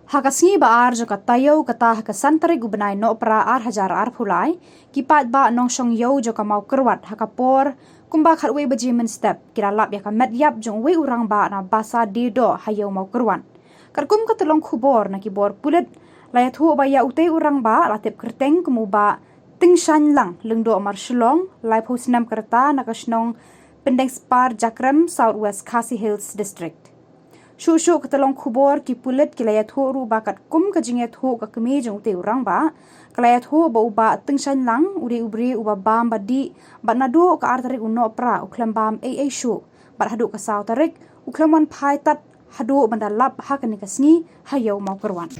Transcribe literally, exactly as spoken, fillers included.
Ha ka sngi ba ar jong ka taïew kata ha ka san tarik u bnai Nohprah ar hajar arphew lai, ki paidbah nongshong ïew jong ka Mawkyrwat ha ka por kumba khatwei baje mynstep ki la lap ïa ka met ïap jong uwei u rangbah na Basa Diedoh ha ïew Mawkyrwat. Katkum ka tyllong khubor na ki bor pulit, la ïathuh ba ïa utei u rangbah la tip kyrteng kum u Bah Tyngshaiñ Lang, Lyngdoh Marshillong, laiphew snem ka rta, na ka shnong Pyndenspar Jakrem, South West Khasi Hills District. Shuh shuh ka tyllong khubor ki pulit ki la ïathuh ruh ba katkum ka jingïathuh ka kmie jong utei u rangbah, ka la ïathuh ba u Bah Tyngshaiñ Lang u dei u briew uba bam ba dih bad naduh ka ar tarik u Nohprah u khlem bam ei ei shuh, bad haduh ka saw tarik u khlem wan phai tad haduh ban da lap ha kane ka sngi ha ïew Mawkyrwat.